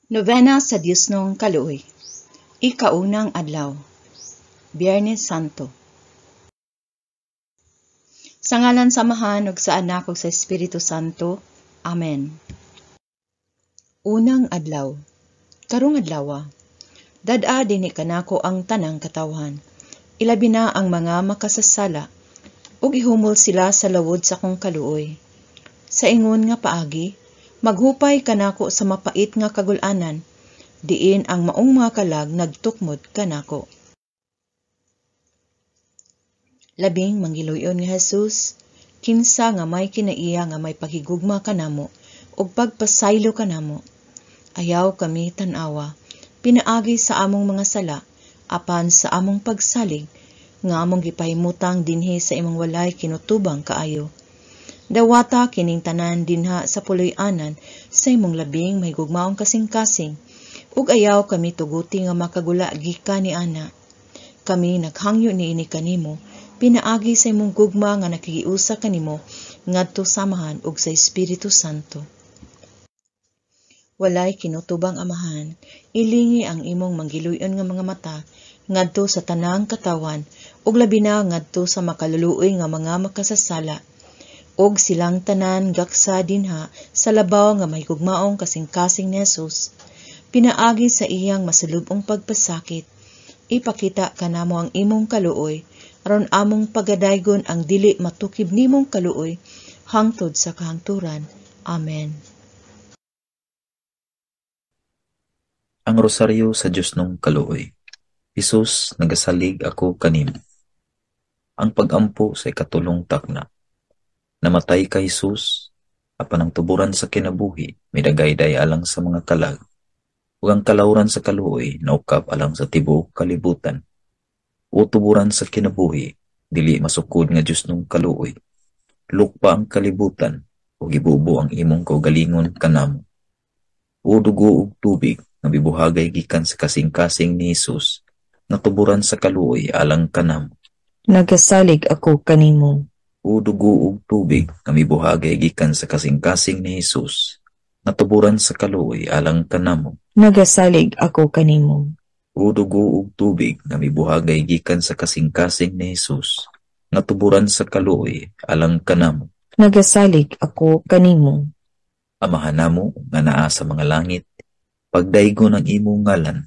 Nobena sa Diosnong Kaluoy. Ikaunang adlaw, Biyernes Santo. Sa ngalan sa Amahan ug sa Anak ug sa Espiritu Santo. Amen. Unang adlaw. Karong adlawa, dad-a dinhi kanako ang tanang katawhan, ilabi na ang mga makasasala, ug ihumol sila sa lawod sa akong kaluoy. Sa ingon nga paagi, maghupay kanako sa mapait nga kagul-anan, diin ang maong mga kalag nagtukmod kanako. Labing manggiluyon nga Jesus, kinsa nga may kinaiya nga may paghigugma kanamo ug pagpasaylo kanamo. Ayaw kami tan-awa, pinaagi sa among mga sala, apan sa among pagsalig, nga among gipahimutang dinhi sa imong walay kinutubang kaayo. Dawata kining tanan dinha sa puloy-anan sa imong labing mahigugmaong kasing-kasing, ug ayaw kami tuguti nga makagula gikan niana. Kami naghangyo niini kanimo, pinaagi sa imong gugma nga nakigiusa kanimo ngadto sa Amahan ug sa Espiritu Santo. Walay kinutubang Amahan, ilingi ang imong manggiluyon nga mga mata ngadto sa tanang katawan ug labi na ngadto sa makaluluoy nga mga makasasala, ug silang tanan gaksa dinha sa labaw nga mahigugmaong kasing-kasing ni Jesus. Pinaagi sa iyang masulub-ong pagpasakit, ipakita kanamo ang imong kaluoy, aron among pagadaygon ang dili matukib nimong kaluoy hangtod sa kahangturan. Amen. Ang Rosaryo sa Diosnong Kaluoy. Hesus, nagasalig ako kanimo. Ang pag-ampo sa ikatulong takna. Namatay ka, Hesus, apan ang tuburan sa kinabuhi midagayday alang sa mga kalag, ug ang kalawran sa kaluoy naukab alang sa tibuok kalibutan. O tuburan sa kinabuhi, dili masukod nga Diosnong kaluoy. Lukpa ang kalibutan ug ibubo ang imong kaugalingon kanamo. O dugo ug tubig nga mibuhagay gikan sa kasing-kasing ni Hesus, nga tuburan sa kaluoy alang kanamo. Nagasalig ako kanimo. O dugo ug tubig nga mibuhagay gikan sa kasing-kasing ni Hesus, nga tuburan sa kaluoy alang kanamo. Nagasalig ako kanimo. O dugo ug tubig nga mibuhagay gikan sa kasing-kasing ni Hesus, nga tuburan sa kaluoy alang kanamo. Nagasalig ako kanimo. Amahan namo nga naa sa mga langit, pagdaygon ang imong ngalan,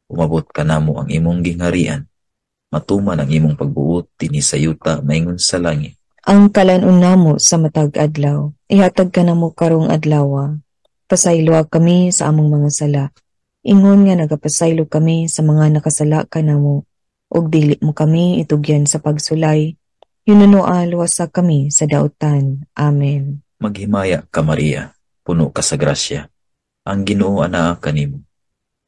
umabot kanamo ang imong gingharian, matuman ang imong pagbuot dinhi sa yuta maingon sa langit. Ang kalan-on namo sa matag adlaw, ihatag kanamo karong adlawa. Pasayloa kami sa among mga sala, ingon nga nagapasaylo kami sa mga nakasala kanamo, ug dili mo kami itugyan sa pagsulay, hinunoa luwasa kami sa dautan. Amen. Maghimaya ka, Maria, puno ka sa grasya. Ang Ginoo anaa kanimo.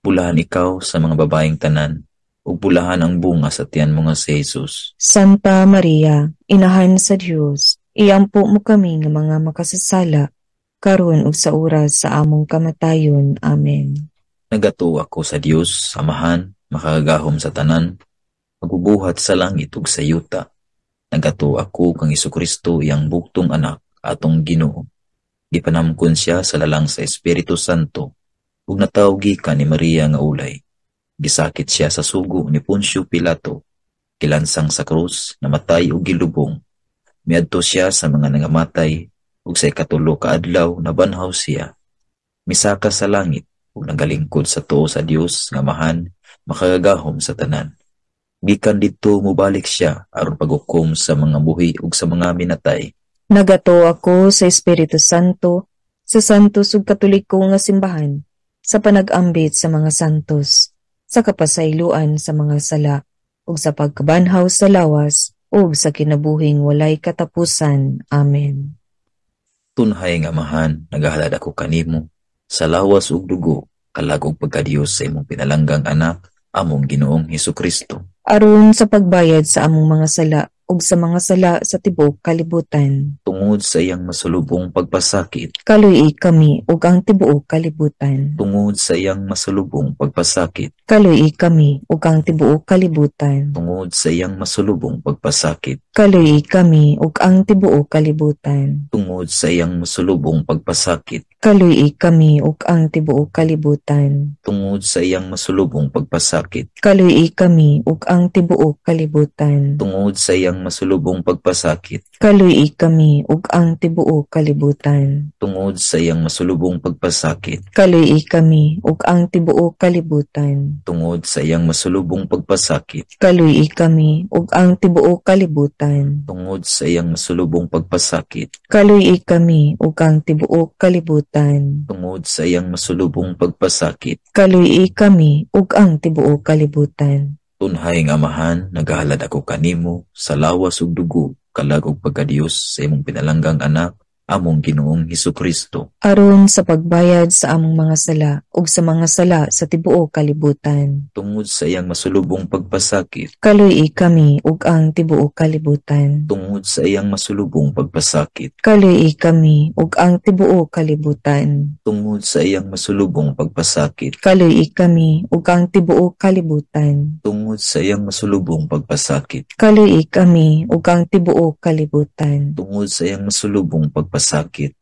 Bulahan ikaw sa mga babaeng tanan, ug bulahan ang bunga sa tiyan mo nga si Jesus. Santa Maria, Inahan sa Dios, iampo mo kami nga mga makasasala, karon ug sa oras sa among kamatayon. Amen. Nagatuo ako sa Dios, Amahan, makagagahom sa tanan, magbubuhat sa langit ug sa yuta. Nagatuo ako kang Hesukristo, iyang bugtong anak, atong Ginoo. Gipanamkon siya sa lalang sa Espiritu Santo, ug natawo gikan ni Maria nga ulay. Gisakit siya sa sugo ni Poncio Pilato, gilansang sa krus, namatay ug gilubong. Miadto siya sa mga nangamatay, ug sa ikatulo ka adlaw nabanhaw siya. Misaka sa langit ug nagalingkod sa tuo sa Dios nga Amahan, makagagahom sa tanan. Gikan didto mobalik siya aron paghukom sa mga buhi ug sa mga minatay. Nagatuo ako sa Espiritu Santo, sa Santos ug Katoliko nga simbahan, sa panag-ambit sa mga santos, sa kapasayloan sa mga sala, ug sa pagkabanhaw sa lawas, ug sa kinabuhing walay katapusan. Amen. Tunhay nga Amahan, nagahalad ako kanimo sa lawas ug dugo, kalag ug pagkadiyos sa imong pinalanggang anak, among Ginoong Hesukristo. Aron sa pagbayad sa among mga sala ug sa mga sala sa tibuok kalibutan. Tungod sa iyang masulubong pagpasakit. Kaluy-i kami ug ang tibuok kalibutan. Tungod sa iyang masulubong pagpasakit. Kaluy-i kami ug ang tibuok kalibutan. Tungod sa iyang masulubong pagpasakit. Kaluy-i kami ug ang tibuok kalibutan. Tungod sa iyang masulubong pagpasakit. Kaluy-i kami ug ang tibuok kalibutan. Tungod sa iyang masulubong pagpasakit. Kaluy-i kami ug ang tibuok kalibutan. Tungod sa iyang masulubong pagpasakit. Kaluy-i kami ug ang tibuok kalibutan. Tungod sa iyang masulubong pagpasakit. Kaluy-i kami ug ang tibuok kalibutan. Tungod sa iyang masulubong pagpasakit. Kaluy-i kami ug ang tibuok kalibutan. Tungod sa iyang masulubong pagpasakit. Kaluy-i kami ug ang tibuok kalibutan. Tungod sa iyang masulubong pagpasakit. Kaluy-i kami ug ang tibuok kalibutan. Tunhay nga Amahan, nagahalad ako kanimo sa lawas ug dugo, kalag ug pagkadiyos sa imong pinalanggang anak, among Ginoong Hesukristo. Aron sa pagbayad sa among mga sala ug sa mga sala sa tibuok kalibutan. Tungod sa iyang masulubong pagpasakit. Kaluy-i kami ug ang tibuok kalibutan. Tungod sa iyang masulubong pagpasakit. Kaluy-i kami ug ang tibuok kalibutan. Tungod sa iyang masulubong pagpasakit. Kaluy-i kami ug ang tibuok kalibutan. Tungod sa iyang masulubong pagpasakit. Kaluy-i kami ug ang tibuok kalibutan. Tungod sa iyang masulubong pagpasakit.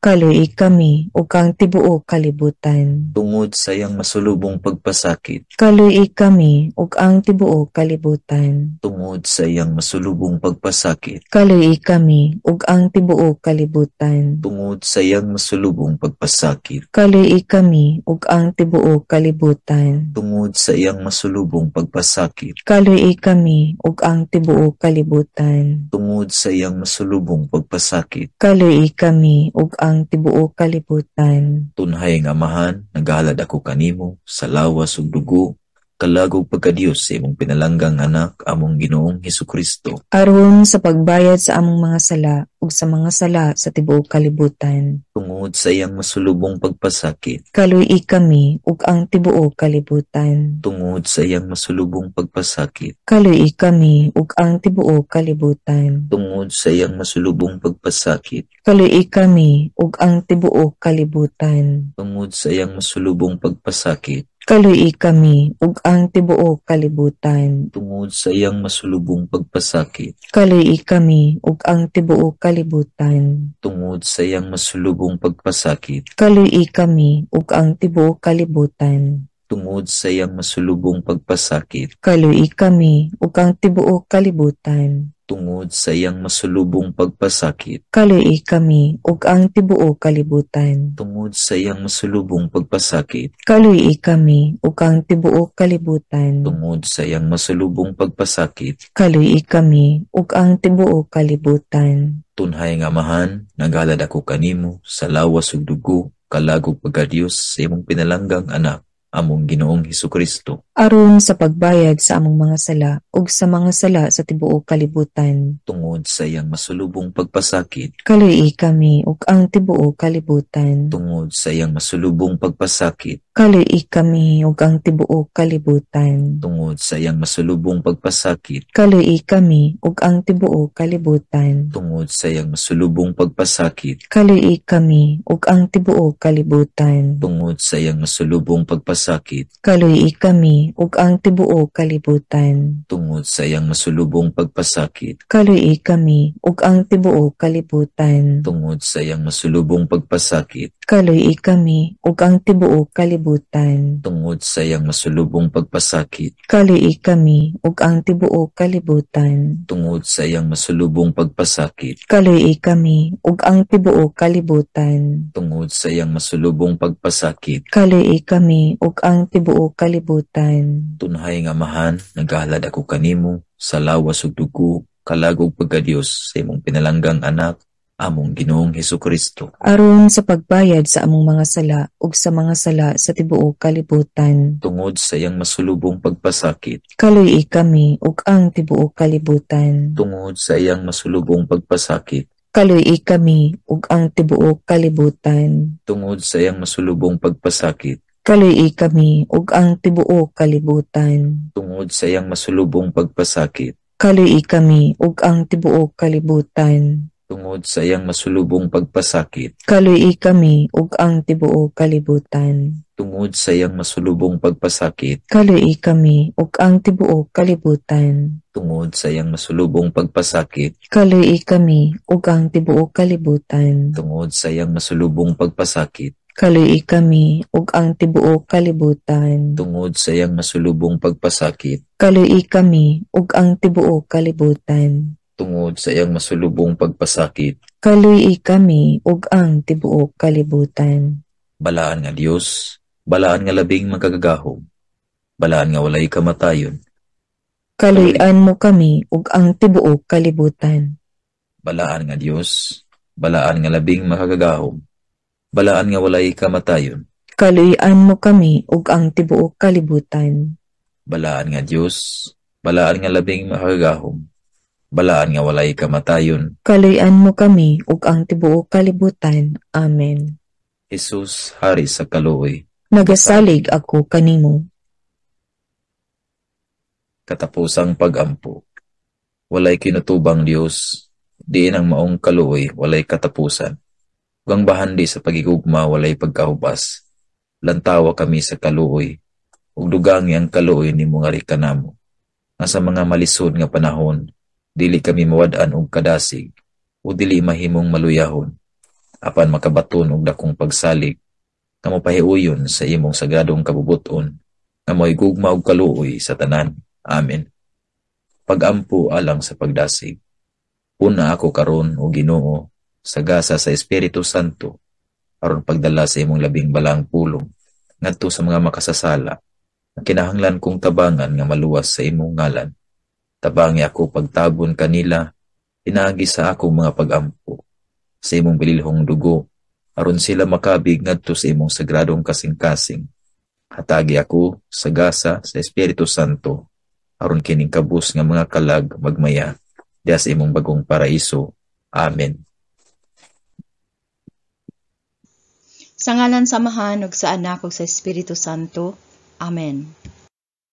Kaluy-i kami ug ang tibuok kalibutan. Tungod sa iyang masulubong pagpasakit. Kaluy-i kami ug ang tibuok kalibutan. Tungod sa iyang masulubong pagpasakit. Kaluy-i kami ug ang tibuok kalibutan. Tungod sa iyang masulubong pagpasakit. Kaluy-i kami ug ang tibuok kalibutan. Tungod sa iyang masulubong pagpasakit. Kaluy-i kami ug ang tibuok kalibutan. Tungod sa iyang masulubong pagpasakit. Kaluy-i kami ug ang tibuok kalibutan. Tunhay nga Amahan, nagahalad ako kanimo sa lawas ug dugo, kalag ug pagkadiyos sa imong pinalanggang anak, among Ginoong Hesukristo. Aron sa pagbayad sa among mga sala ug sa mga sala sa tibuok kalibutan. Tungod sa iyang masulubong pagpasakit. Kaluy-i kami ug ang tibuok kalibutan. Tungod sa iyang masulubong pagpasakit. Kaluy-i kami ug ang tibuok kalibutan. Tungod sa iyang masulubong pagpasakit. Kaluy-i kami ug ang tibuok kalibutan. Tungod sa iyang masulubong pagpasakit. Kaluy-i kami ug ang tibuok kalibutan. Tungod sa iyang masulubong pagpasakit. Kaluy-i kami ug ang tibuok kalibutan. Tungod sa iyang masulubong pagpasakit. Kaluy-i kami ug ang tibuok kalibutan. Tungod sa iyang masulubong pagpasakit. Kaluy-i kami ug ang tibuok kalibutan. Tungod sa iyang masulubong pagpasakit. Kaluy-i kami ug ang tibuok kalibutan. Tungod sa iyang masulubong pagpasakit. Kaluy-i kami ug ang tibuok kalibutan. Tungod sa iyang masulubong pagpasakit. Kaluy-i kami ug ang tibuok kalibutan. Tunhay nga Amahan, nagahalad ako kanimo sa lawas ug dugo, kalag ug pagkadiyos sa imong pinalanggang anak, among Ginoong Hesukristo. Aron sa pagbayad sa among mga sala ug sa mga sala sa tibuok kalibutan. Tungod sa iyang masulubong pagpasakit. Kaluy-i kami ug ang tibuok kalibutan. Tungod sa iyang masulubong pagpasakit. Kaluy-i kami ug ang tibuok kalibutan. Tungod sa iyang masulubong pagpasakit. Kaluy-i kami ug ang tibuok kalibutan. Tungod sa iyang masulubong pagpasakit. Kaluy-i kami ug ang tibuok kalibutan. Tungod sa iyang masulubong pagpasakit. Kaluy-i kami ug ang tibuok kalibutan. Tungod sa iyang masulubong pagpasakit. Kaluy-i kami ug ang tibuok kalibutan. Tungod sa iyang masulubong pagpasakit. Kaluy-i kami ug ang tibuok kalibutan. Tungod sa iyang masulubong pagpasakit. Kaluy-i kami ug ang tibuok kalibutan. Tungod sa iyang masulubong pagpasakit. Kaluy-i kami ug ang tibuok kalibutan. Tungod sa iyang masulubong pagpasakit. Kaluy-i kami ug ang tibuok kalibutan. Tunhay nga Amahan, nagahalad ako kanimo sa lawas ug dugo, kalag ug pagkadiyos sa imong pinalanggang anak, among Ginoong Hesukristo. Aron sa pagbayad sa among mga sala ug sa mga sala sa tibuok kalibutan. Tungod sa iyang masulubong pagpasakit. Kaluy-i kami ug ang tibuok kalibutan. Tungod sa iyang masulubong pagpasakit. Kaluy-i kami ug ang tibuok kalibutan. Tungod sa iyang masulubong pagpasakit. Kaluy-i kami ug ang tibuok kalibutan. Tungod sa iyang masulubong pagpasakit. Kaluy-i kami ug ang tibuok kalibutan. Tungod sa iyang masulubong pagpasakit. Kaluy-i kami ug ang tibuok kalibutan. Tungod sa iyang masulubong pagpasakit. Kaluy-i kami ug ang tibuok kalibutan. Tungod sa iyang masulubong pagpasakit. Kaluy-i kami ug ang tibuok kalibutan. Tungod sa iyang masulubong pagpasakit. Kaluy-i kami ug ang tibuok kalibutan. Tungod sa iyang masulubong pagpasakit. Kaluy-i kami ug ang tibuok kalibutan. Tungod sa iyang masulubong pagpasakit. Kaluy-i kami ug ang tibuok kalibutan. Balaan nga Dios, balaan nga labing makagagahom, balaan nga walay kamatayon. Kaluy-an mo kami ug ang tibuok kalibutan. Balaan nga Dios, balaan nga labing makagagahom, balaan nga walay kamatayon. Kaluy-an mo kami ug ang tibuok kalibutan. Balaan nga Dios, balaan nga labing makagagahom, balaan nga walay kamatayon. Kaluy-an mo kami ug ang tibuok kalibutan. Amen. Jesus, hari sa kaluoy, nagasalig ako kanimo. Katapusang pagampo. Walay kinutubang Dios, diin ang maong kaluoy walay katapusan. Ug ang bahandi sa pagigugma walay pagkahubas. Lantawa kami sa kaluoy, ug dugangi ang kaluoy nimo ngari kanamo. Nga sa mga malisod nga panahon, dili kami mawad-an og kadasig, o dili mahimong maluyahon, apan makabaton og dakong pagsalig, nga mopahiuyon sa imong sagradong kabubut-on, nga mo'y gugma og kaluoy sa tanan. Amen. Pagampo alang sa pagdasig. Una ako karon, o Ginoo, sa gasa sa Espiritu Santo, aron pagdala sa imong labing balang pulong, ngadto sa mga makasasala, nga kinahanglan kong tabangan nga maluwas sa imong ngalan. Tabangi ako pagtabon kanila, pinaagi sa akong mga pagampo, sa imong bililhong dugo, aron sila makabig ngadto sa imong sagradong kasing-kasing. Hatagi ako sa gasa sa Espiritu Santo, aron kining kabus nga mga kalag magmaya, diha sa imong bagong paraiso. Amen. Sa ngalan sa Amahan ug sa Anak ug sa Espiritu Santo. Amen.